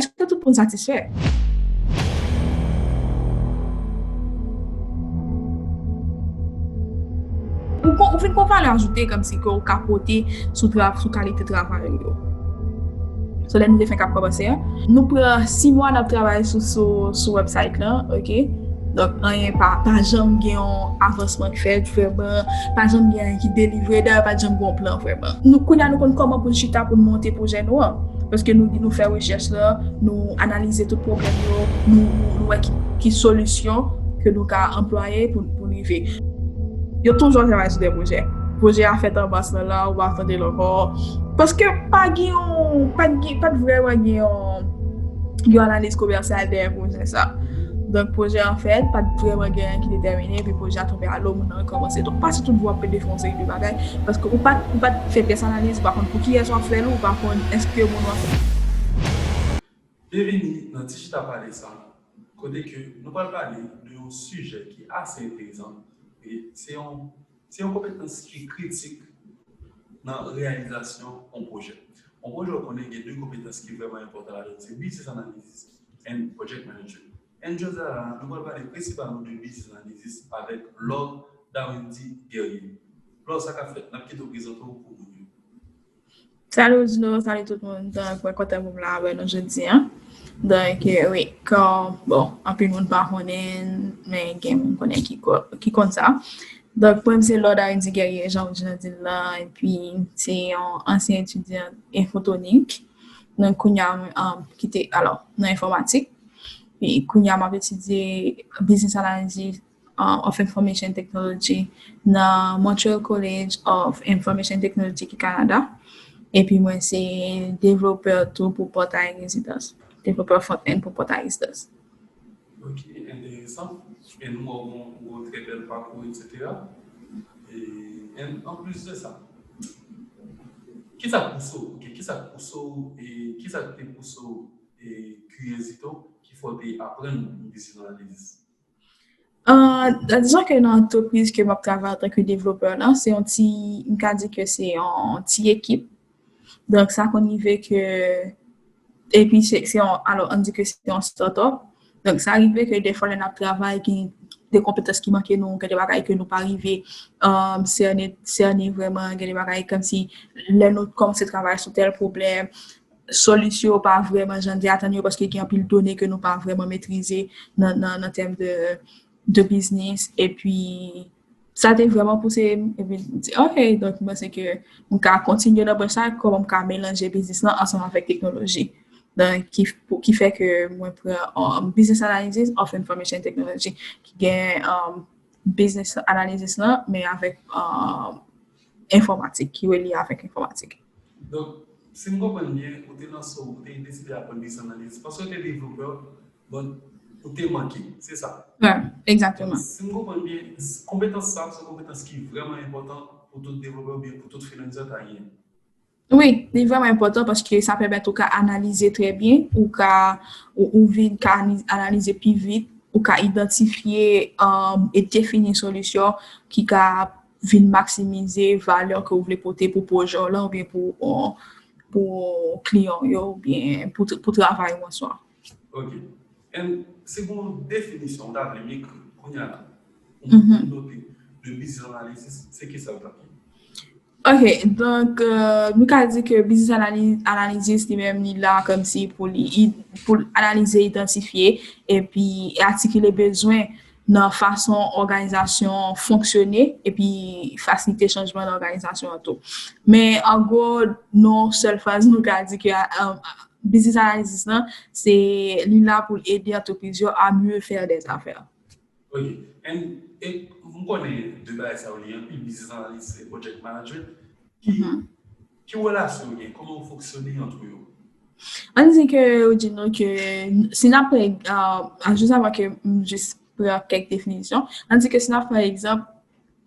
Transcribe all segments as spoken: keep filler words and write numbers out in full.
Èske tout moun satisfè? Ou, kon- ou fin gon valè ajoute kòmsi ke ou ka pote sou, tra, sou kalite travay ou yo. So, lè nou te fenk ap kòmanse an, nou pran sis mwa n ap travay sou, sou, sou website lan, ok? Donk, anyen pa, pa janm gen yon avansman k fèt vrèman, pa janm gen anyen ki delivre, dayè pa t janm gen yon plan vrèman. Nou, kounye a, nou konn kòman pou n chita pou n monte pwojè nou an. Paske nou, nou fè rechèch la, nou analize tout pwoblèm yo, nou, nou, nou wè ki, ki solisyon ke nou ka anplwaye pou, pou n rive. Yo toujou ap travay sou de pwojè. Pwojè a fèt an mas lan la, ou pa tande l ankò. Paske pa gen yon, pa t gen, pa t vrèman gen yon, yon analiz komèsyal dèyè pwojè sa. Donk, pwojè an fèt, pa t vrèman gen anyen ki detèmine, epi pwojè a tonbe a lo, moun nan rekòmanse. Donk, pase tout jou ap pede fè yon seri de bagay, paske ou pa t, ou pa t fè tès analiz, ou pa konn pou kiyès w ap fè l, ou pa konn èske moun w ap fè. Byenvini nan Ti Chita Pale sa, kote ke nou pral pale de yon sijè ki ase enteresan, e se yon, se yon konpetans ki kritik nan reyalizasyon yon pwojè. Yon pwojè, ou konnen, gen de konpetans ki vrèman enpòtan ladan, se business analysis and project management. And jodi a la, nou pral pale prensipalman de business analysis avèk Laure Darindy Guerrier. Laure, sa k ap fèt? N ap kite w prezante w pou moun yo. Salut Gino, salut tout moun. Donk, mwen kontan pou m la avè nou jodi a. Donk, eh, wi, kon, bon, anpil moun pa konnen, men gen moun konnen ki, ko- ki konn sa. Donk, mwen se Laure Darindy Guerrier, jan ou di nan di l lan, epi se yon ansyen etidyan enfotonik. Donk, kounye a, um, ki te, alò, nan enfòmatik. Epi, kounye a, m ap etidye business analysis uh, of Information Technology nan Montreal College of Information Technology ki Kanada. Epi mwen se devlopè tou pou pòtay rezidans. Devlopè front-end pou pòtay rezidans. Ok, enteresan. E nou wè w gon, gon trè bèl pakou, et cetera. E, and anplis de sa, kisa k pouse w, ok, kisa k pouse w, e kisa k te pouse w, e kiryozite w ki fè w te aprann business analysis? Uh, dizon ke nan antrepriz ke m ap travay antanke devlopè la, se yon ti, m ka di ke se yon ti ekip. Donk, sa konn rive ke, epi se, se yon, alò, ann di ke se yon startup. Donk, sa rive ke defwa lè n ap travay, gen de konpetans ki manke nou, gen de bagay ke nou pa rive um, sène, sène vrèman, gen de bagay kòmsi lè nou kòmanse travay sou tèl pwoblèm, solisyon yo pa vrèman jan n te atann yo, paske gen anpil done ke nou pa vrèman metrize nan, nan, nan tèm de, de biznis. Epi, sa te vrèman pouse m, epi m di, ok, donk, m panse ke m ka kontinye nan branch sa, kòman m ka melanje biznis lan ansanm avèk teknoloji. Donk, ki, pou, ki fè ke mwen pran um, Business Analysis of Information Technology, ki gen um, Business Analysis lan, men avèk um, enfòmatik, ki relye avèk enfòmatik. Donk, si m konprann byen, ou te lanse, ou te deside aprann business analysis paske ou te devlopè, bon, ou te manke, se sa? Wi, egzakteman. Si m konprann byen, konpetans sa, se yon konpetans ki vrèman enpòtan pou tout devlopè oubyen pou tout freelancer ta genyen. Wi, li vrèman enpòtan paske sa pèmèt ou ka analize trè byen, ou ka, ou, ou vin ka ani- analize pi vit, ou ka idantifye um, e defini solisyon ki ka vin maksimize valè ke ou vle pote pou pwojè w lan oubyen pou, uh, pou kliyan w yo oubyen pou, pou travay ou an swa. Ok. And si gon definisyon ou ta vle m ekri kounye a la, pou moun note de business analysis, se kisa l t ap ye? Ok, donk, euh, nou ka di ke business anali- analysis li menm li la kòmsi pou li, i- pou l analize, idantifye, epi atikile bezwen nan fason òganizasyon fonksyone, epi fasilite chanjman nan òganizasyon an tou. Men, an gwo, nan yon sèl fraz, nou ka di ke euh, business analysis lan, se li la pou l ede antrepriz yo à mieux faire des affaires. Ok. And, e m konnen de bagay sa yo li anpil, business analysis e project management. Ki, ki relasyon yo gen? Kòman yo fonksyone ant yo? Ann di ke ou di nou ke si n ap pran, uh, jis avan ke m jis pran kèk definisyon, ann di ke si n ap pran egzanp,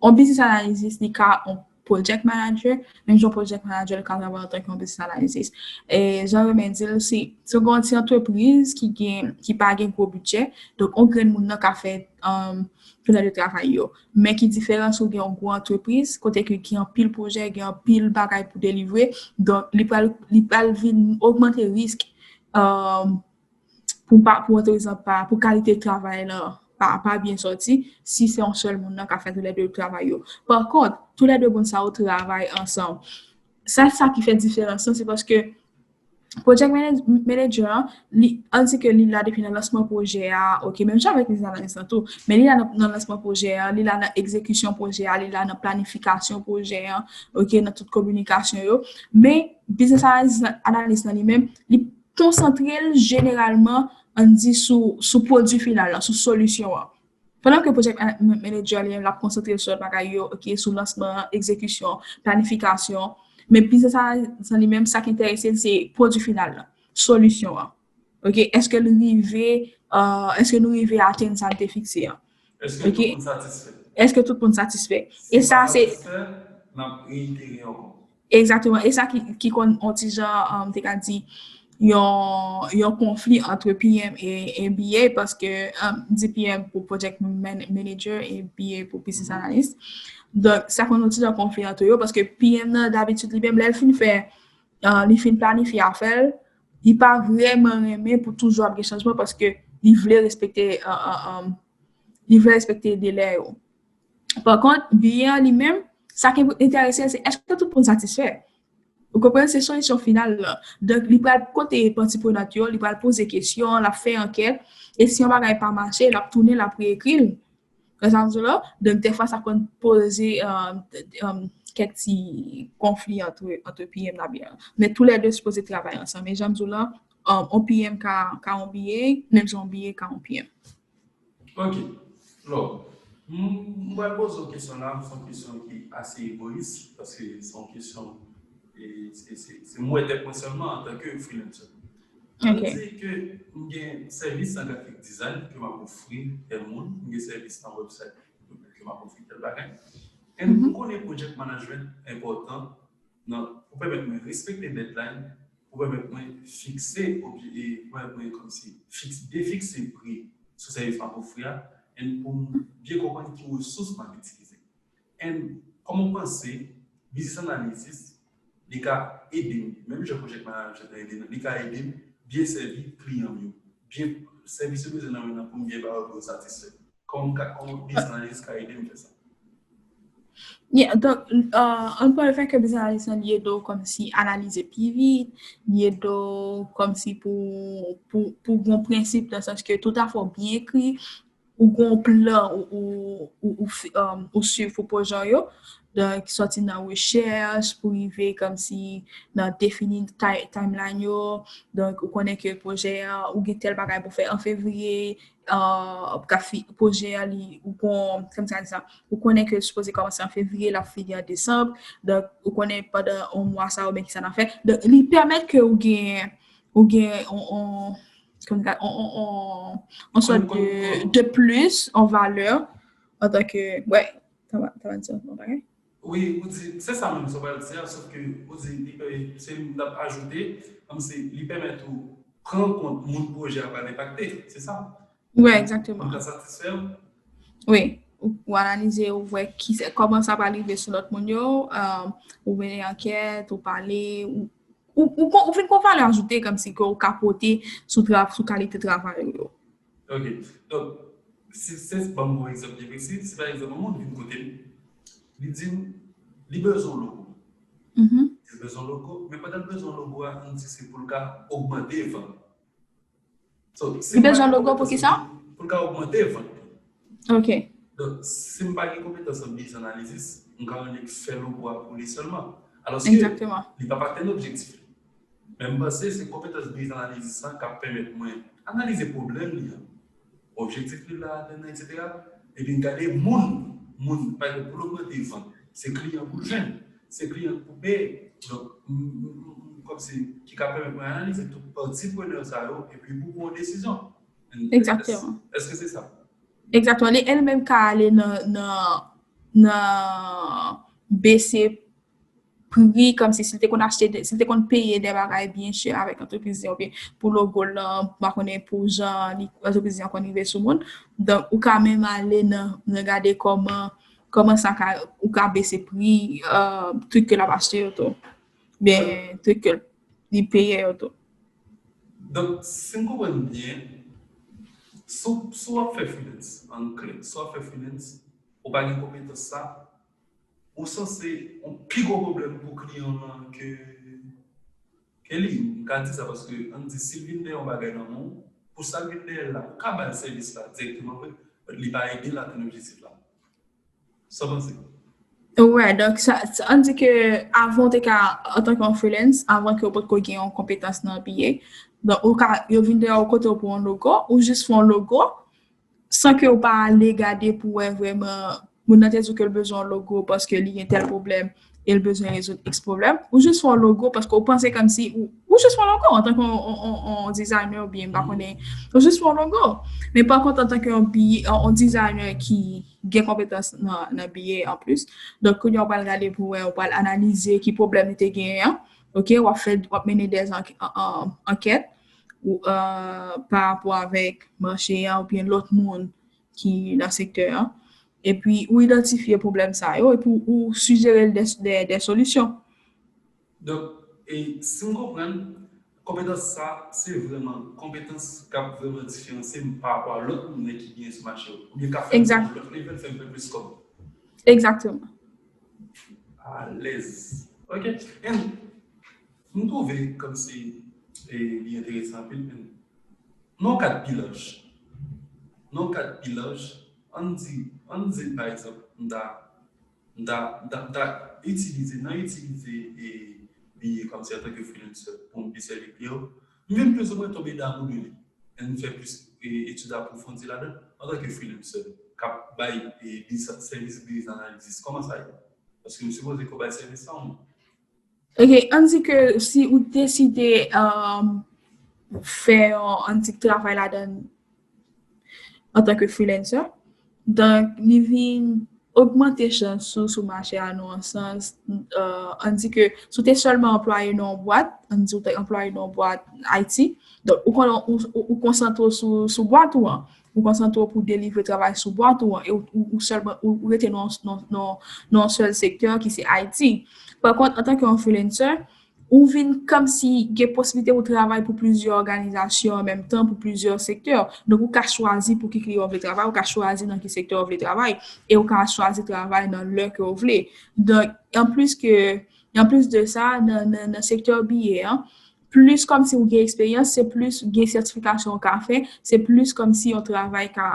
yon business analysis li ka yon project manager, menm jan project manager li ka travay antanke yon business analysis. E jan Romain di l, si, si w gen yon ti antrepriz ki gen, ki pa gen gwo bidjè, donk yon grenn moun nan ka fè um, fenèt de travay yo. Men ki diferans ou gen yon gwo antrepriz, kote ke gen anpil pwojè, gen anpil bagay pou delivre, donk li pral, li pral vin ogmante risk um, pou pa, pou entèresan pa, pou kalite travay la pa, pa byen sòti, si se yon sèl moun nan ka fè toulède travay yo. Pa kont, toulède moun sa yo travay ansanm. Sa, sa ki fè diferans lan, se paske project manage- manager an, li, an di ke li la depi nan lansman pwojè a, ok, menm jan avèk biznis analis lan tou, men li la nan, nan lansman pwojè a, li la nan egzekisyon pwojè a, li la nan planifikasyon pwojè a, ok, nan tout kominikasyon yo. Men biznis analis lan, analis lan li menm, li konsantre l jeneralman, ann di, sou, sou pwodui final lan, sou solisyon an. Pandan ke project man- manager li menm l ap konsantre l sou lòt bagay yo, ok, sou lansman, egzekisyon, planifikasyon, men biznis analis lan li menm, sa k enterese l se pwodui final lan, solisyon an. Ok, èske l rive, uh, èske nou rive atenn sa n te fikse an? Èske tout moun satisfè? Èske tout moun satisfè? E sa se. Si pa satisfè, n ap reitere ankò. Egzakteman. E sa ki, ki konn on ti jan, um, te ka di, yon, yon konfli ant P M e, e B A, paske, um, di P M pou project man- manager e B A pou business analyst. Donk, sa konn on ti jan konfli ant yo, paske P M nan, dabitid, li menm, lè l fin fè, uh, li fin planifye afè l, li pa vrèman renmen pou toujou ap gen chanjman, paske li vle respekte, uh, uh, um, li vle respekte delè yo. Pa kont, B A an li menm, sa ki enterese l, se èske tout moun satisfè? Ou konprann? Se solisyon final lan. Donk, li pral kote pati prenant yo, li pral poze kesyon, l ap fè ankèt, e si yon bagay pa mache, l ap tounen, l ap reekri l. Konprann sa m di w la? Donk, dèfwa, sa konn poze, um, um, kèk ti konfli ant, ant P M nan, men toulède sipoze travay ansanm. E jan m di w la, um, on P M ka, ka on B A, menm jan on B A ka on P M. Ok. Lò, m, m pral poze w kesyon la, se yon kesyon ki ase egoyis, paske se yon kesyon, e, se, se, se m wè tèt mwen sèlman antanke freelancer. Ann di ke m gen sèvis an graphic design ke m ap ofri tèl moun, m gen sèvis nan website ke m ap ofri tèl bagay. And m konnen project management enpòtan nan, pou pèmèt mwen respekte deadline, pou pèmèt mwen fikse obje, e pou pèmèt mwen kòmsi fiks-, defikse pri sou sèvis m ap ofri a, and pou m byen konprann ki resous m ap itilize. And kòman w panse business analysis, li ka ede m, menm jan project management ede m, li ka ede m byen sèvi kliyan m yo, byen sèvis yo bezwen nan men nan pou m byen ba yo, pou yo satisfè? Kòman m ka, kòman business analysis ka ede m fè sa? Yeah, donk, uh, ann pale fè ke business analysis lan, li ede w kòmsi analize pi vit, li ede w kòmsi pou, pou, pou gon prensip, nan sans ke tout afè w byen ekri, ou gon plan ou, ou, ou, ou fi- um, ou swiv pou pwojè w yo. Donk, sòti nan rechèch pou rive kòmsi nan defini ti- timeline yo. Donk, ou konnen ke pwojè a, ou gen tèl bagay pou fè an fevriye, uh, ka fi- pwojè a, li, ou gon, kòmsi a di sa, ou konnen ke l sipoze kòmanse an fevriye, l ap fini an desanm. Donk, ou konnen pandan yon mwa sa, ou men ki sa n ap fè. Donk, li pèmèt ke ou gen, ou gen on, on, kòm ka- on, on, on, on sòt de, de plis, on valè, antanke, wè, ta va, ta va di yon bagay? Wi, ou di, se sa menm sa w pral di a, sòf ke ou di, li pè- se m t ap ajoute, kòmsi li pèmèt ou pran kont moun pwojè a pral enpakte, se sa? Wi, egzakteman. Moun ka satisfè w? Wi, ou, ou analize, ou wè ki, kòman sa pral rive sou lòt moun yo, um, ou mennen ankèt, ou pale, ou, ou, ou, kon- ou fin gon valè ajoute kòmsi ke ou ka pote sou, tra- sou kalite travay ou yo. Ok. Donk, si se, ban m yon egzanp byen presi, si pa egzanp, yon moun vin kote m, li di m, li bezwen yon logo. Mhm. Li bezwen yon logo, men pandan l bezwen yon logo a, ann di se pou l ka ogmante vant. So, si li bezwen yon logo pou ki sa? Pou l ka ogmante vant li. Ok. Donk, si m pa gen konpetans an business analysis, m ka annik fè logo a pou li sèlman. Alòske, egzakteman, li p ap atenn objektif li. Men m panse se konpetans business analysis lan k ap pèmèt mwen analize pwoblèm li an, objektif li la atenn nan, etsetera. Epi n gade moun, moun, pa egzanp, pou l ogmante vant, se kliyan pou l jwenn, se kliyan pou peye. Donk, m, m, m, m, kòmsi, ki ka pèmèt mwen analize tout pati prenè sa yo, epi pou pran yon desizyon. Egzakteman. Èske se sa? Egzakteman. Li, e l menm ka ale nan, nan, nan bese pri, kòmsi si l te konn achte, de- si l te konn peye de bagay byen chè avèk antrepriz li, oubyen pou logo l lan, m pa konnen pou jan li, antrepriz li an konn rive sou moun. Donk, ou ka menm ale nan, nan gade kòman, kòman sa ka, ou ka bese pri, euh, trik ke l ap achte yo tou. Byen, trik ke li peye yo tou. Donk, si m konprann byen, si w si w ap fè freelance, an klè, si w ap fè freelance, ou pa gen konpetans sa, ou sanse yon pi gwo pwoblèm pou kliyan an ke, ke li. M ka di sa paske, ann di, si l vin dèyè yon bagay nan men w, pou sa l vin dèyè l la, ou ka ba l sèvis la dirèkteman vre, but li pa ede l atenn objektif la. Sa w panse? Wè, donk, sa, sa, ann di ke avan w te ka, antanke yon freelance, avan ke w potko gen yon konpetans nan B A, donk, ou ka, yo vin dèyè w kote w pou yon logo, ou jis fè yon logo, san ke w pa ale gade pou wè vrèman, moun nan te di w ke l bezwen yon logo paske li gen tèl pwoblèm, e l bezwen rezoud X pwoblèm, ou jis fè yon logo paske w panse kòmsi, ou, ou jis fè yon logo antanke yon, yon, yon, yon designer oubyen m pa konnen, ou jis fè yon logo. Men pa kont antanke yon B A, yon, yon designer ki gen konpetans nan, nan B A anplis. Donk, kounye a w pral gade pou wè, w pral analize ki pwoblèm li te genyen an. Ok, w ap fè, w ap mennen dè ank, an, an, ankèt ou, euh, pa rapò avèk mache a oubyen lòt moun ki nan sektè an. Epi, ou idantifye pwoblèm sa yo, epi ou, ou sijere l dè, dè, dè solisyon. Donk, e, si m konprann, konpetans sa, se vrèman konpetans k ap vrèman diferansye m pa rapò a lòt moun ki genyen sou mache yo. Oubyen k ap fè m Exact. Yon lòt level, fè m fè plis kòb. Egzakteman. Alèz. Ok. And m twouve kòmsi, e, li enteresan anpil. And nan yon kad pi laj, nan yon kad pi laj, ann di, ann di, pa egzanp, m ta, m ta, m ta, m ta itilize, nan itilize, e, B A kòmsi antanke freelancer pou m pi sèvi kliyan, m vin plizoumwen tonbe damou de li. And m fè plis, e, etid apwofondi ladan antanke freelancer k ap bay, e, biz, sèvis biz analiz. Kòman sa ye? Paske m sipoze ke w bay sèvis sa, ou non? Ok, ann di ke si ou deside, um, fè yon, ann di, travay ladan antanke freelancer, donk, li vin ogmante chans ou sou mache a nan yon sans, euh, ann di ke si w te sèlman anplwaye nan yon bwat, ann di w te anplwaye nan yon bwat I T, donk, ou, kon, ou, ou, ou konsantre w sou, sou bwat ou an. Ou konsantre w pou delivre travay sou bwat ou an, e ou, ou, ou sèlman, ou, ou rete nan, nan, nan, nan yon sèl sektè ki se I T. Pa kont, antanke yon freelancer, ou vin kòmsi gen posiblite pou travay pou plizyè òganizasyon an menm tan, pou plizyè sektè. Donk, ou ka chwazi pou ki kliyan w vle travay, ou ka chwazi nan ki sektè w vle travay, e ou ka chwazi travay nan lè ke w vle. Donk, anplis ke, anplis de sa, nan, nan, nan sektè B A an, plis kòmsi ou gen eksperyans, se plis gen sètifikasyon ou ka fè, se plis kòmsi yon travay ka,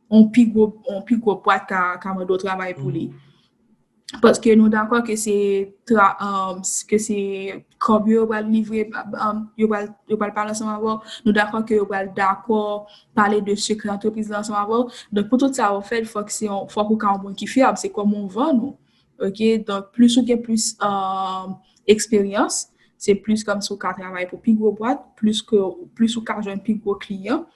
yon pi gwo, yon pi gwo bwat ka, ka mande w travay pou li. Paske nou dakò ke se tra, um, ke se kòb yo pral livre, um, yo pral, yo pral pale ansanm avè w. Nou dakò ke yo pral dakò pale de sekrè antrepriz la ansanm avè w. Donk, pou tout sa yo fèt, fòk se yon, fòk ou ka yon moun ki fyab, se kòman w vann ou. Ok, donk, plis ou gen plis, um, eksperyans, se plis kòmsi ou ka travay pou pi gwo bwat, plis ke, plis ou ka jwenn pi gwo kliyan.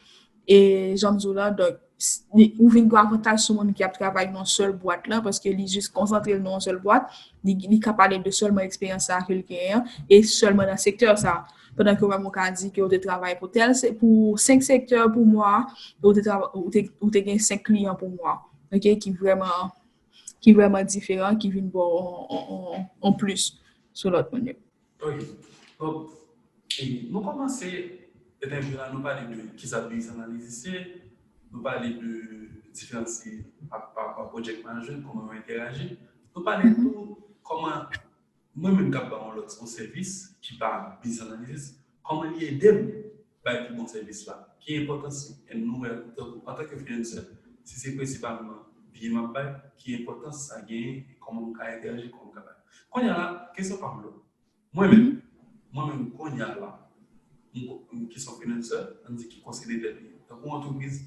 E jan m di w la, donk, s- li- ou vin gen avantaj sou moun ki ap travay nan yon sèl bwat la, paske li jis konsantre l nan yon sèl bwat, li, li ka pale de sèlman eksperyans sa ke l genyen an, e sèlman nan sektè sa. Pandan ke ou menm ou ka di ke ou te travay pou tèl, se pou senk sektè pou mwa, ou te, trava- ou te, ou te gen senk kliyan pou mwa. Ok, ki vrèman, ki vrèman diferan, ki vin ba w on, on, on, on plis sou lòt moun yo. Ok. Bon, e nou kòmanse entèvyou la, nou pale de kisa biz analiz ye, nou pale de diferans li pa rapò a project management, kòman yo entèyaji. Nou pale tou kòman mwen menm k ap ba yon lòt yon sèvis ki pa biz analiz, kòman li ede m bay pi bon sèvis la. Ki enpòtans li? And nou wè, tankou, antanke freelancer, si se prensipalman B A m ap bay, ki enpòtans sa genyen, kòman m ka entèyaji, kòman m ka bay. Kounye a la, kesyon pa m lòt. Mwen menm, mwen menm kounye a la, m, m ki se yon freelancer, ann di ki konsidere tèt li tankou yon antrepriz,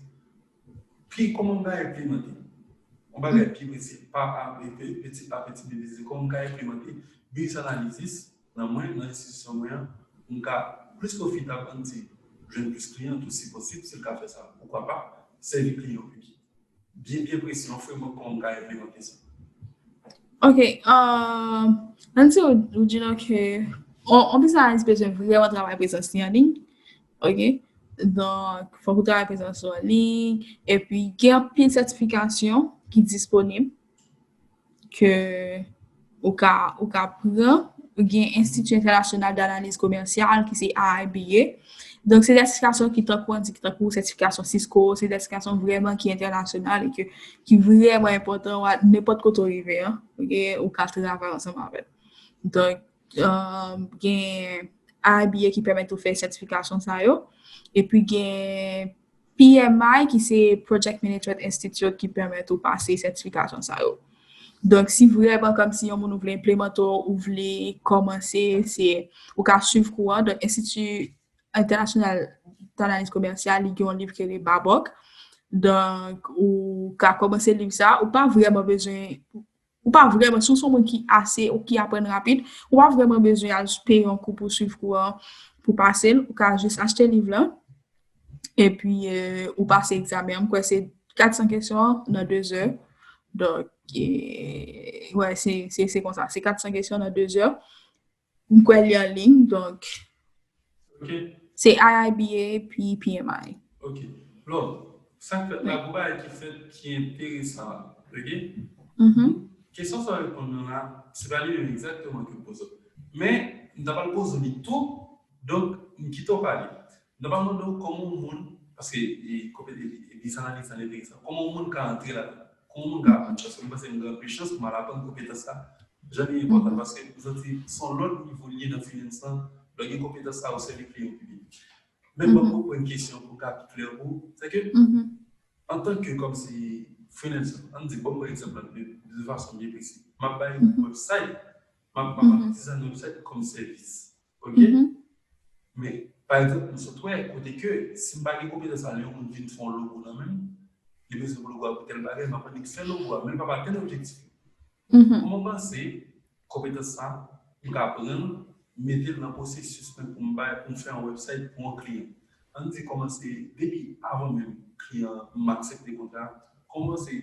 ki kòman m ka enplimante yon bagay pi presi, pa, pa, pe- peti pa peti, men kòman m ka enplimante biz analiz nan mwen, nan enstitisyon mwen an, pou m ka plis pwofitab, ann di, jwenn plis kliyan tou si posib, si l ka fè sa, poukwa pa, sèvi kliyan pi byen. Byen, byen presi, yon framework kòman m ka enplimante sa. Ok, euh, ann di ou, ou di nou ke yon, yon biznis analiz bezwen vrèman travay prezans li an liy. Ok? Donk, fòk ou travay prezans ou an liy. Epi, gen anpil sètifikasyon ki disponib ke ou ka, ou ka pran. Gen Institut International d'Analyse Commerciale, ki se I I B A. Donk, se sètifikasyon ki tankou, an di ki tankou sètifikasyon Cisco, se sètifikasyon vrèman ki entènasyonal e ke, ki vrèman enpòtan a nenpòt kote w rive an, ok, ou ka travay ansanm avè l. Donk, um, gen I I B A ki pèmèt ou fè sètifikasyon sa yo, epi gen P M I ki se Project Management Institute ki pèmèt ou pase sètifikasyon sa yo. Donk, si vrèman kòmsi yon moun ou vle enplimante, ou vle kòmanse, se, ou ka swiv kou an. Donk, Enstiti Entènasyonal d'Analyse Commerciale, li gen yon liv ki rele Babok. Donk, ou ka kòmanse liv sa, ou pa vrèman bezwen, ou pa vrèman, si w se yon moun ki ase, ou ki aprann rapid, ou pa vrèman bezwen al peye yon kou pou swiv kou an, pou pase l, ou ka jis achte liv lan, epi, euh, ou pase egzamen an. M kwè se kat san kesyon nan de zè. Donk, euh, wè, se, se, se konsa. Se kat san kesyon nan de zè. M kwè li an liy, donk, Ok. se I I B A epi P M I. Ok. Lò, sa k fèt la, gon bagay ki fèt ki enteresan la. Ok? Mhm. Kesyon sa w reponn nan la, se pa li menm egzakteman ke m poze w. Men, m ta pral poze w li tou, donk, m kite w pale. M ta pral mande w kòman yon moun, paske e, konpe- e, e, biznis analiz sa enteresan. Kòman yon moun ka antre ladan? Kòman yon moun ka aprann? Paske m panse m gen anpil chans pou m al aprann konpetans sa. Jan li enpòtan, paske m santi se yon lòt nivo li ye nan finance lan, lè w gen konpetans sa, ou sèvi kliyan pi byen. Men ban m konprann kesyon pou ka pi klè pou ou, se ke Mhm. antanke kòmsi freelancer, ann di, ban m yon egzanp la, de, de fason byen presi. M ap bay yon website, m ap, m ap, m ap design website kòm sèvis. Ok? Mhm. Men, pa egzanp, m sot wè kote ke si m pa gen konpetans sa, lè yon moun vin fè yon logo nan men m, li bezwen pou logo a pou tèl bagay, m ap annik fè logo a, men l p ap atenn objektif yo. Mhm. Kòman w panse konpetans sa, m ka pran l, mete l nan pwosesis mwen pou m bay, pou m fè yon website pou yon kliyan? Ann di kòmanse depi avan menm kliyan m aksepte kontra, kòmanse,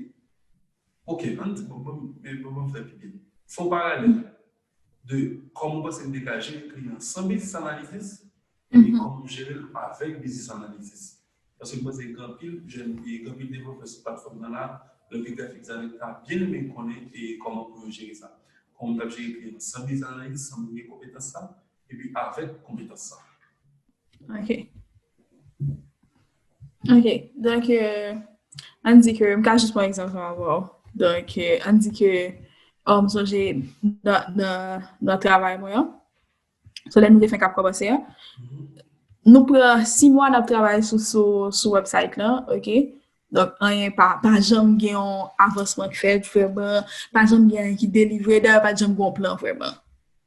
ok, ann di, bon, bon, men bon, bon, fè pi byen. Fè yon paralèl de kòman w panse m te ka jere kliyan san business analysis, epi kòman m jere l avèk business analysis. Paske m panse gen anpil jèn, e gen anpil devlopè sou platfòm nan la, lè w gen grafik dizayner ta byen renmen konnen e kòman pou yo jere sa. Kòman m t ap jere kliyan san business analysis, san m gen konpetans sa, epi avèk konpetans sa. Ok. Ok. Donk, euh, ann di ke, m ka jis pran egzanp sa avè w. Donk, euh, ann di ke, um, m sonje nan, nan, nan travay mwen an. So, lè nou te fenk ap kòmanse an, nou pran sis mwa n ap travay sou, sou, sou website lan, ok? Donk, anyen pa, pa janm gen yon avansman k fèt, vrèman, pa janm gen anyen ki delivre, dayè pa t janm gen yon plan vrèman.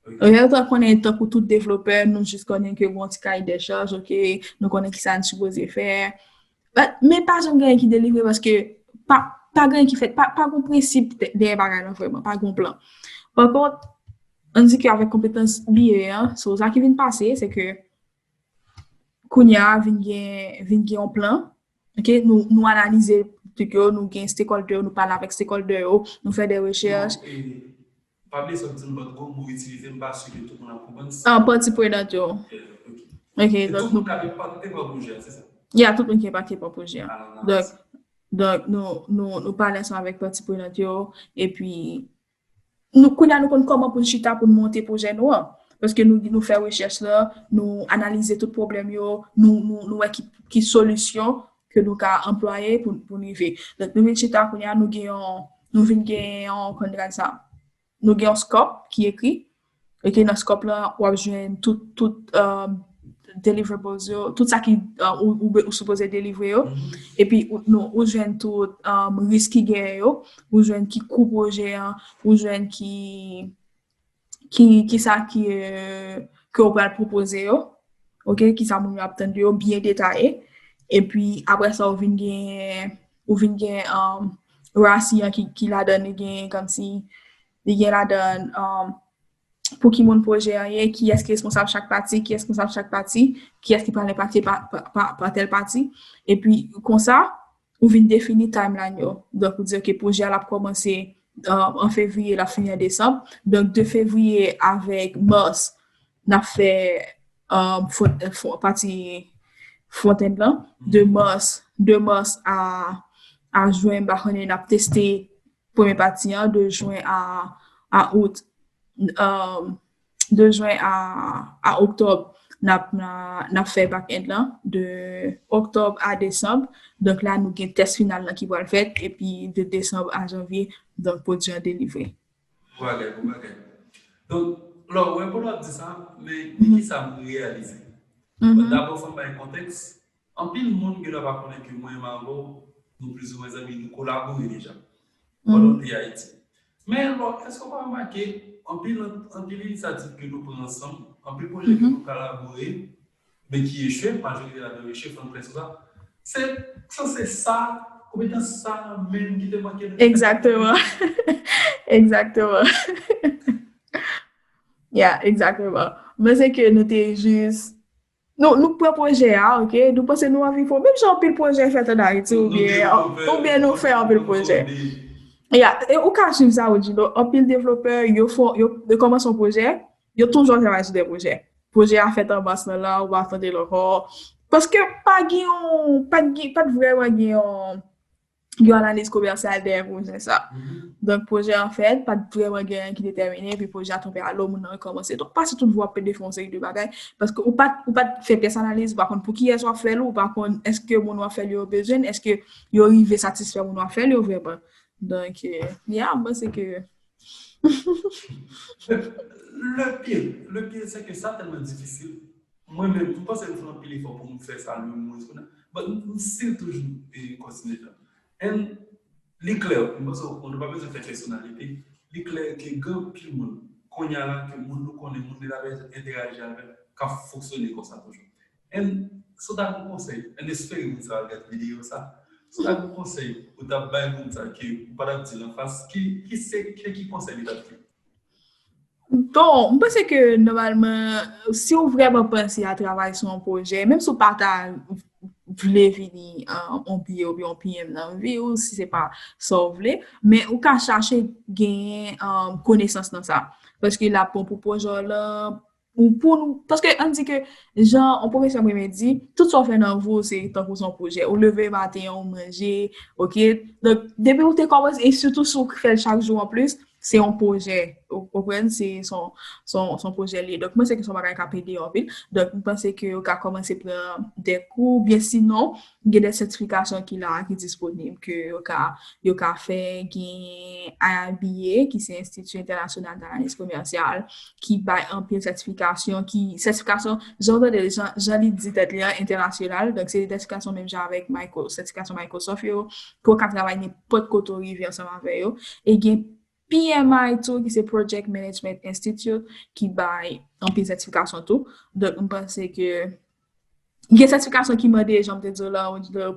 Ok, ou ta konnen tankou tout devlopè, nou jis konnen ke gen yon ti cahier des charges, ok, nou konnen kisa n sipoze fè. But, men pa janm gen anyen ki delivre paske pa, pa gen anyen ki fèt, pa, pa gen prensip dèyè bagay lan vrèman, pa gen plan. Pa kont, ann di ke avèk konpetans B A an, so sa ki vin pase, se ke kounye a vin gen, vin gen yon plan, ok, nou, nou analize trik yo, nou gen stakeholder yo, nou pale avèk stakeholder yo, nou fè de rechèch. Pa bliye sa w di m, but gwo mo itilize, m pa si ke tout moun ap konprann. Ah, pati prenant yo. Ok. Ok, E donk tout moun ka enpakte pa pwojè a, se sa? Ya, tout moun ki enpakte pa pwojè a. Ah, nice. Donk, donk nou, nou, nou pale ansanm avèk pati prenant yo, epi nou, kounye a nou konn kòman pou n chita pou n monte pwojè nou an. Paske nou, nou fè rechèch la, nou analize tout pwoblèm yo, nou, nou, nou wè ki, ki solisyon ke nou ka anplwaye pou, pou n rive. Donk, nou vin chita kounye a, nou gen yon, nou vin gen yon, kòman n di sa? Nou gen yon scope ki ekri. Ok, nan scope la, w ap jwenn tout, tout, um, deliverables yo, tout sa ki, uh, ou, ou, ou sipoze delivre yo. Epi, ou, nou, ou jwenn tout, um, risk ki genyen yo, ou jwenn ki kou pwojè an, ou jwenn ki, ki, ki sa ki, euh, ke w pral pwopoze yo. Ok, ki sa moun yo ap tann de yo, byen detaye. Epi, apre sa, ou vin gen, ou vin gen, um, rasi an ki, ki ladan li gen, kòmsi, li gen ladan, um, pou ki moun pwojè an ye, kiyès ki responsab chak pati, kiyès ki responsab chak pati, kiyès ki pral enpakte pa, pa, pa, pa tèl pati. Epi, konsa, ou vin defini timeline yo. Donk, ou di, ok, pwojè a l ap kòmanse, euh, an fevriye, l ap fini an desanm. Donk, de fevriye avèk mas, n ap fè, euh, front, front, pati front-end lan. De mas, de mas a, a jen, m pa konnen, n ap teste premye pati an, de jen a, a out, euh, de jen a, a oktòb, n ap, n a- n ap fè back-end lan de oktòb a desanm. Donk la, nou gen tès final lan ki pral fèt, epi de desanm a janvye, donk pwodui an delivre. Bon bagay, bon bagay. Donk, lò, wè, pandan w ap di sa, men, men ki sa m reyalize. Bon, dabò, fò m bay kontèks. Anpil moun gen dwa pa konnen ke mwen menm avè w, nou plizoumwen zanmi, nou kolabore deja. Pandan w te Ayiti. Men, lò, èske w pa remake, anpil, anpil inisyativ ke nou pran ansanm, anpil pwojè ke nou kolabore, men ki echwe, majorite ladan yo echwe, fò n klè sou sa. Se sanse sa, konpetans sa menm ki te manke nou. Egzakteman. Egzakteman. Yeah, egzakteman. Men se ke nou te jis nou, nou pran pwojè a, ok? Nou panse nou anvi fè, menm jan anpil pwojè fèt an Ayiti, oubyen, oubyen nou fè anpil pwojè. Yeah, e ou ka swiv sa, Odilo, anpil devlopè, yo fè, yo, yo kòmanse yon pwojè, yo toujou ap travay sou de pwojè. Pwojè a fèt an mas nan la, ou pa tande l ankò. Paske pa gen yon, pa t gen, pa t vrèman gen yon, yon analiz komèsyal dèyè pwojè sa. Donk, pwojè an fèt, pa t vrèman gen anyen ki detèmine, epi pwojè a tonbe alo, moun nan rekòmanse. Donk, pase tout vwa ap pede fè yon seri de bagay, paske ou pa t, ou pa t fè pyès analiz, ou pa konn pou kiyès w ap fè l, ou pa konn èske moun w ap fè l yo bezwen l, èske yo rive satisfè moun w ap fè l yo vrèman. Donk, euh, yeah, mwen se ke Le pire, le pire, c'est que sa tèlman difisil. Mwen menm, m panse m fè anpil efò pou m fè sa le mwens kounye a. But m still toujou e, kontinye fè. And li klè, m panse w nou pa bezwen fè pèsonalite. Li klè ke gen anpil moun, kounye a la, ke moun nou konnen, moun nou ta bezwen entèyaji avè, k ap fonksyone konsa toujou. And, si w ta gen yon konsèy, and espere moun sa a gade videyo sa, si w ta gen yon konsèy ou ta bay moun sa ke ou pa t ap di l anfas, ki, ki se, ki, ki konsèy li t ap di? Bon, m panse ke nòmalman, si w vrèman panse a travay sou yon pwojè, menm si w pa ta vle vini uh, yon P A oubyen yon P M nan vi w, si se pa sa w vle, men ou ka chache genyen uh, konesans nan sa. Paske l ap bon pou pwojè w lan, ou pou nou, paske ann di ke jan yon pwofesè mwen di, tout sa w fè nan vi w se tankou se yon pwojè. Ou leve maten an, ou manje, ok? Donk, depi ou te kòmanse, e sitou si w fè l chak jou anplis, se yon pwojè. Ou konprann? Se son, son, son pwojè li. Donk, mwen se ke son bagay k ap ede yo anpil. Donk, mwen panse ke yo ka kòmanse pran de kou, byen sinon, gen de sètifikasyon ki la, ki disponib, ke yo ka, yo ka fè, gen I I B A, ki se Institut International d'Analyse Commerciale, ki bay anpil sètifikasyon, ki, sètifikasyon, jan w tande, jan, jan li di tèt li an, entènasyonal, donk se sètifikasyon menm jan avèk Micro, sètifikasyon Microsoft yo, ke w ka travay nenpòt kote w rive ansanm avè yo, e gen P M I tou, ki se Project Management Institute, ki bay anpil sètifikasyon tou. Donk, m panse ke gen sètifikasyon ki mande, jan m te di w la,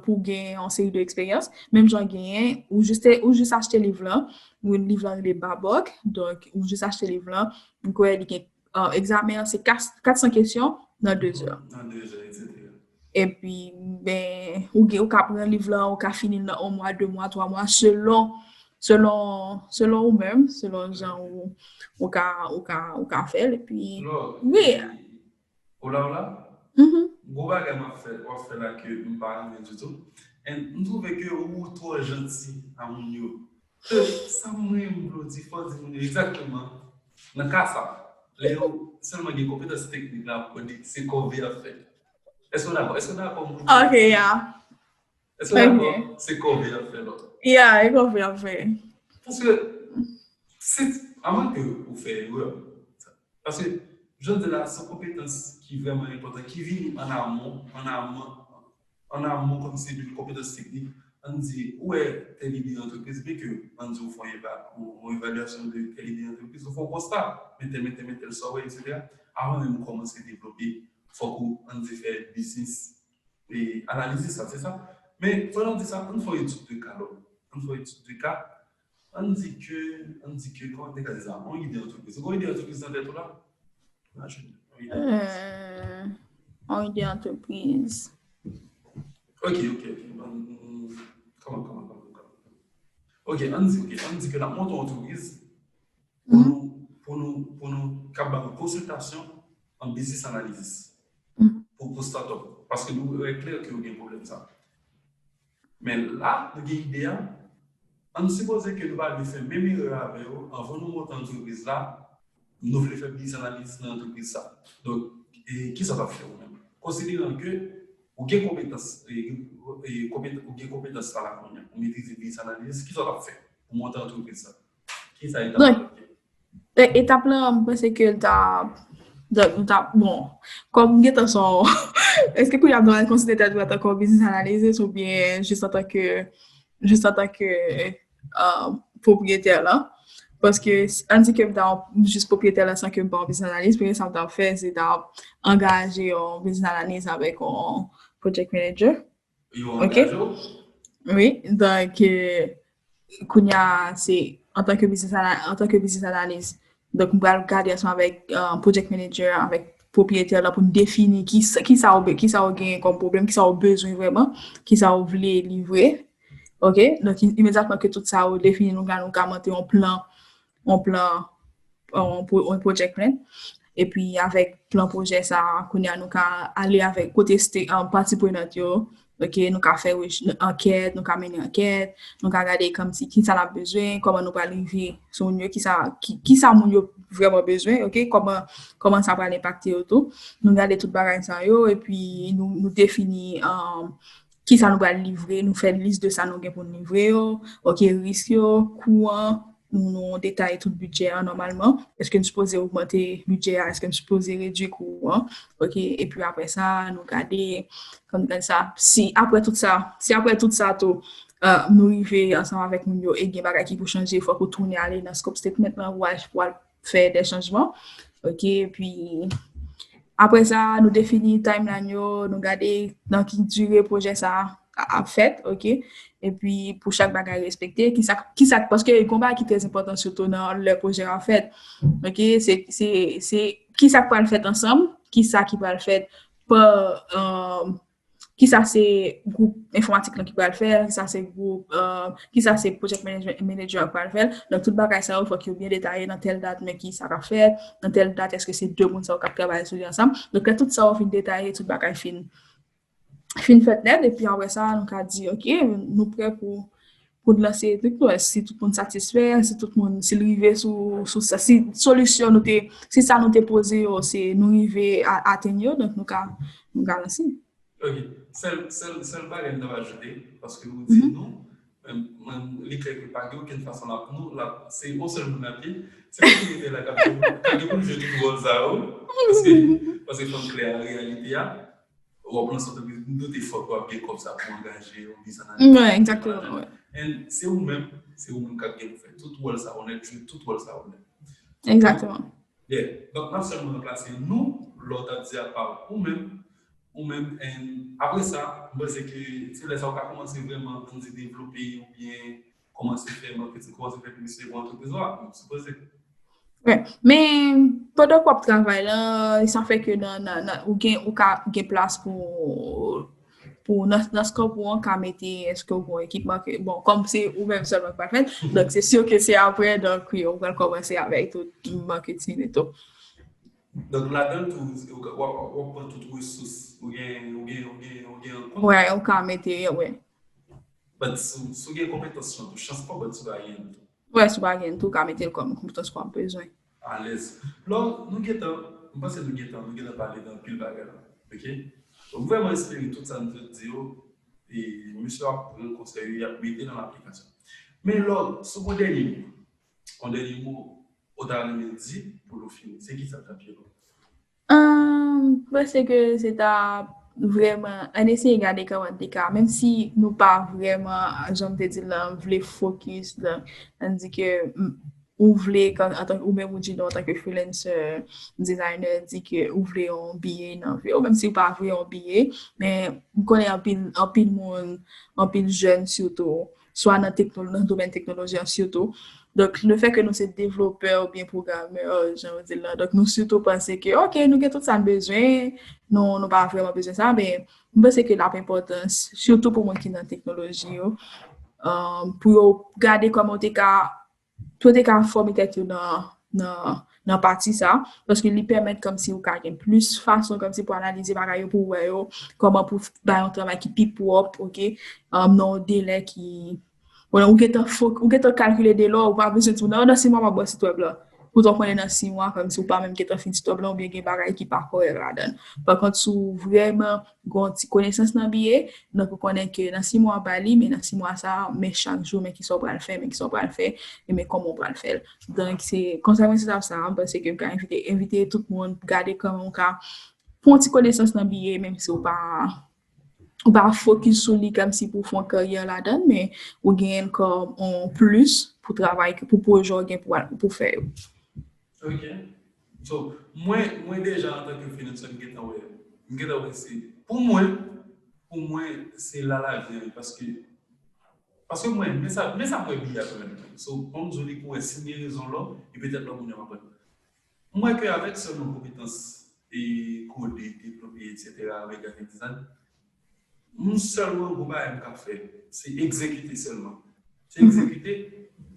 pou gen yon seri de eksperyans. Menm jan genyen, ou jis, ou jis achte liv lan, ou liv lan rele Babok, donk, ou jis achte liv lan, ou kwè li gen uh, egzamen an se kat san kesyon nan de zè. Nan de zè, etsetera. Epi, ben, ou gen, ou ka pran liv lan, ou ka fini l nan yon mwa, de mwa, twa mwa, selon, selon, selon ou menm, selon jan ou, ou ka, ou ka, ou ka fè l. Epi, wi. Ola, ola? Gwo bagay m ap fè, w ap fè la ke m pa renmen ditou. And m twouve ke ou twò janti a moun yo. Sa m renmen pou di, fò di moun yo egzakteman. Nan ka sa, lè yo sèlman gen konpetans teknik la, pou di se kòve y ap fè. Èske w dakò? Èske w dakò moun? Ok, yeah. Èske w dakò? Se kòve y ap fè lòt. Yeah, e kòve y ap fè. Paske, si, avan ke ou fè erè, paske, jan m di la, se yon konpetans ki vrèman enpòtan, ki vini an amon, an amon, an amon kòmsi de konpetans teknik, ann di, ou wè tèl ide antrepriz, byen ke ann di ou fè yon evalyasyon de tèl ide antrepriz, ou fè yon konsta, men tèl, men tèl, men tèl, sa w wè, etsetera. Avan menm ou kòmanse devlope, fòk ou, ann di, fè biznis e analize sa, se sa. Men, pandan w di sa, ann fè yon etid de ka, lò. Ann fè yon etid de ka, ann di ke, ann di ke, kòman te ka di sa, yon ide antrepriz. Ou gen yon ide antrepriz nan tèt ou la? Imajine, yon ide antrepriz. Yon ide antrepriz. Ok, ok, ok. Kòman, kòman, kòman, kòman? Ok, ann di, ok, ann di ke n ap monte yon antrepriz pou nou, pou nou, pou nou kab ba nou konsiltasyon an business analysis pou, pou startup. Paske nou wè klè ke yo gen pwoblèm sa. Men la, nou gen ide a, ann sipoze ke nou pa vle fè menm erè avè yo, anvan nou monte antrepriz la, nou vle fè business analysis nan antrepriz sa. Donk, E kisa w t ap fè ou menm? Konsideran ke ou gen konpetans, e, e, konpet- ou gen konpetans sa la kounye a, ou metrize business analysis, kisa w t ap fè pou monte antrepriz sa? Kisa etap la? E- Etap la, m panse ke l ta, donk, m ta, bon, kòm m gentan son, èske kounye a m ta konsidere tèt mwen antanke yon business analysis oubyen jis antanke, jis antanke uh, pwopriyetè la? Paske ann di ke m ta jis pwopriyetè la san ke m pa yon business analyst, premye sa m ta fè, se ta angaje yon business analyst avèk yon project manager. Yo angaje w? Wi, donk, kounye a, se antanke business analyst, antanke business analyst, donk, m pral gade ansanm avèk uh, project manager, avèk pwopriyetè la pou n defini kisa, kisa ou, kisa ou gen kòm pwoblèm, kisa ou bezwen vrèman, kisa ou vle livre. Ok? Donk, imedyatman ke tout sa ou defini, nou ka, nou ka monte yon plan, yon plan, yon project plan. Epi avèk plan pwojè sa a, kounye a nou ka ale avèk kote pati prenant yo. Ok, nou ka fè ankèt, nou ka mennen ankèt, nou ka gade kòmsi ki sa n ap bezwen, kòman nou pral rive sou moun yo, ki sa, ki, ki sa moun yo vrèman bezwen, ok, kòman, kòman sa pral enpakte yo tou. Nou gade tout bagay sa yo, epi nou, nou defini um, ki sa nou pral livre, nou fè lis de sa nou gen pou n livre yo, ok, risk yo, kou an, nou, nou detaye tout bidjè an nòmalman. Èske n sipoze ogmante bidjè a? Èske n sipoze redui kou an? Ok, epi apre sa, nou gade, kòm sa, si apre tout sa, si apre tout sa tou, uh, nou rive ansanm avèk moun yo e gen bagay ki pou chanje, fòk ou tounen ale nan scope statement lan, ou al, ou al fè de chanjman. Ok, epi apre sa, nou defini timeline yo, nou gade nan ki dire pwojè sa a ap fèt, ok? Epi pou chak bagay respekte, kisa, kisa, paske yon bagay ki trè enpòtan sitou nan lè pwojè a fèt, ok? Se, se, se kisa k pral fèt ansanm, kisa ki pral fèt pa, um, kisa se gwoup enfòmatik lan ki pral fè l, kisa se gwoup, uh, kisa se project management manager a pral fè l. Donk, tout bagay sa yo, fòk yo byen detaye nan tèl dat, men kisa k ap fèt, nan tèl dat, èske se de moun sa yo k ap travay sou li ansanm. Donk, lè tout sa yo fin detaye, tout bagay fin, fin fèt nèt, epi apre sa, nou ka di, ok, nou prè pou, pou n lanse trik nou, si tout moun satisfè, si tout moun, si l rive sou, sou sa, si solisyon nou te, si sa nou te poze yo, se nou rive atenn yo, donk nou ka, nou ka lanse. Ok. Sèl, sèl, sèl bagay m t ap ajoute, paske ou di nou, men, men li klè ke pa gen okenn fason l ap nou, l ap, se yon sèl moun l ap ye, se pwopriyetè la k ap gen pou l jwe tout wòl sa yo, paske, paske fò n klè a reyalite a, w ap lanse antrepriz, m doute fòk w ap gen kòb sa pou angaje yon biznis analiz. Wi, egzakteman, wi. And se ou menm, se ou menm k ap gen pou fè tout wòl sa yo nèt, jwe tout wòl sa yo nèt. Egzakteman. Yeah. Donk, n ap sèlman ranplase nou, lè w t ap di apa ou menm, ou menm, and apre sa, m panse ke se lè sa ou ka kòmanse vrèman, ann di, devlope oubyen kòmanse fè marketing, kòmanse fè piblisite pou antrepriz ou a, m sipoze. Wi, men pandan w ap travay la, sa fè ke nan, nan, nan, ou gen, ou ka gen plas pou, pou nan, nan scope ou an ka mete, èske ou gen ekipman ke, bon, kòm se ou menm sèlman ki pral fè l, donk se si ke se apre, donk wi, ou pral kòmanse avèk tout marketing e tou. Donk ladan l tou, ou ka, w ap, w ap pran tout resous, ou gen, ou gen, ou gen, ou gen an kont. Wi, ou ka mete, wi. But si, si w gen konpetans lan tou, chans pa w, but si w pa gen l tou. Wi, si w pa gen l tou, ou ka mete l kòm konpetans ke w ap bezwen. Alèz. Lò, nou gentan, m panse nou gentan, nou gentan pale de anpil bagay la. Ok? Donk, m vrèman espere tout sa nou sot di yo, e mesye ap pran konsèy yo, y ap mete nan aplikasyon. Men lò, si w gen dènye mo, yon dènye mo, ou ta renmen di pou nou fini, se kisa l t ap ye lò? Ahn, m panse ke se ta vrèman, ann eseye gade kòman n te ka, menm si nou pa vrèman, jan m te di l lan, vle fokis nan, ann di ke, m, ou vle, kan, antan, ou menm ou di nou antanke freelancer, designer, di ke ou vle yon B A nan vi w, menm si w pa vle yon B A, men m konnen anpil, anpil moun, anpil jèn sitou, swa nan tekno-, nan domèn teknoloji an sitou. Donk, lefètke nou se devlopè oubyen pwogrammeur, jan yo di l lan, donk nou sitou panse ke, ok, nou gen tout sa n bezwen, nou, nou pa vrèman bezwen sa, men m panse ke l ap enpòtan, sitou pou moun ki nan teknoloji yo, um, pou yo gade kòman yo te ka, pou yo te ka fòme tèt yo nan, nan, nan pati sa, paske li pèmèt kòmsi ou ka gen plis fason kòmsi pou analize bagay yo, pou wè yo, kòman pou bay yon travay ki pi pwòp, ok, um, nan yon delè ki, bon, ou gentan fok-, ou gentan kalkile delè, ou pa bezwen di, non, nan sis mwa m ap bò sit wèb la. Poutan w konnen nan sis mwa, kòmsi w pa menm gentan fin stop la, oubyen gen bagay ki pa kòrèk ladan l. Pa kont, si w vrèman gen yon ti konesans nan biye, donk ou konnen ke nan sis mwa w ba li, men nan sis mwa sa, men chak jou, men kisa w pral fè, men kisa w pral fè, e men kòman w pral fè l. Donk, se konsa, mwen, se sa, sa, m panse ke m ka envite, envite tout moun, gade kòman w ka pran yon ti konesans nan biye, menm si w pa, ou pa fokis sou li kòmsi pou w fè yon karyè ladan l, men ou genyen l kòm yon plis pou travay, pou pwojè w gen pou, pou fè yo. Ok. So, mwen, mwen deja antanke freelancer, m gentan wè, m gentan wè se, pou mwen, pou mwen, se la lavi an ye, paske, paske mwen, men sa, men sa mwen biye a kanmenm. So, kòm m di w, li pou wè si m gen rezon lò, e petèt lò moun yo ap aprann. Mwen wè ke avèk sèlman konpetans e kode, devlope, etsetera, avèk graphic design, m sèlman gon bagay m ka fè, se egzekite sèlman. Se egzekite,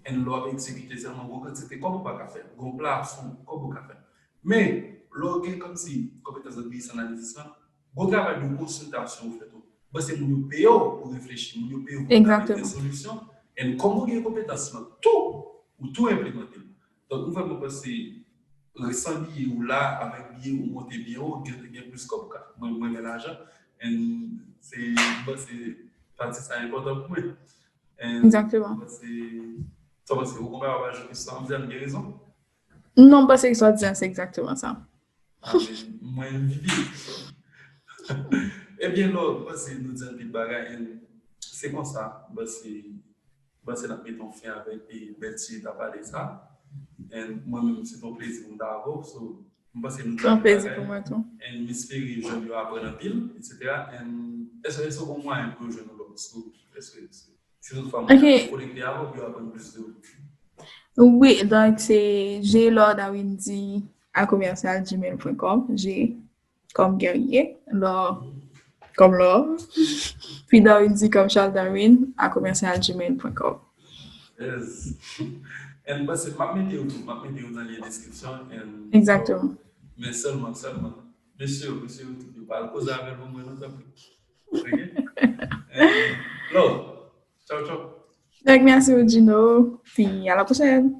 and lè w ap egzekite sèlman, gon kantite kòb ou pa ka fè, gon plafon kòb ou ka fè. Men, lè w gen kòmsi konpetans nan business analysis lan, gon travay de konsiltasyon ou fè tou. Bon, se moun yo peye w pou reflechi, moun yo peye w pou travay de solisyon, and kòm ou gen konpetans lan tou, ou tou enplimante l. Donk, m vrèman panse, san biye ou la, avèk biye ou monte byen wo, gen, gen plis kòb ou ka. Mwen, mwen renmen lajan, and se, m panse pati sa enpòtan pou mwen. And Egzakteman. M panse, sa w panse, ou konprann w pa jwe sa, m di a m gen rezon? Non, m panse ke sa w di a, se egzakteman sa. Amen. Mwen, m vivi. Ebyen, lò, m panse nou di anpil bagay, and se konsa, m panse, m panse n ap mete yon fen avèk e bèl ti eta pale sa. And mwen menm, se yon plezi pou m ta avè w. So, m panse nou di Se yon anpil plezi bagay. Pou mwen tou. And m espere jèn yo aprann anpil, etsetera. And èske, èske gon mwayen pou yo jwenn ou lòt sou, èske, si toutfwa moun Ok. konekte avè w, pou yo aprann plis de ou? Wi, donk se G Lord Darwindy a commercial gmail point com, G comme guerrier, Lord comme l'or, puis Darwindy comme Charles Darwin a commercial gmail point com. Yes. And m panse m ap mete yo tou, m ap mete yo nan lyen deskripsyon. And Egzakteman. Men sèlman, sèlman, mesye, mesye, yo pa al koze avè l pou mwen, non, tanpri. Ok? And, love. Tchao, tchao. Donk, mèsi, Gino. Puis, à la prochaine.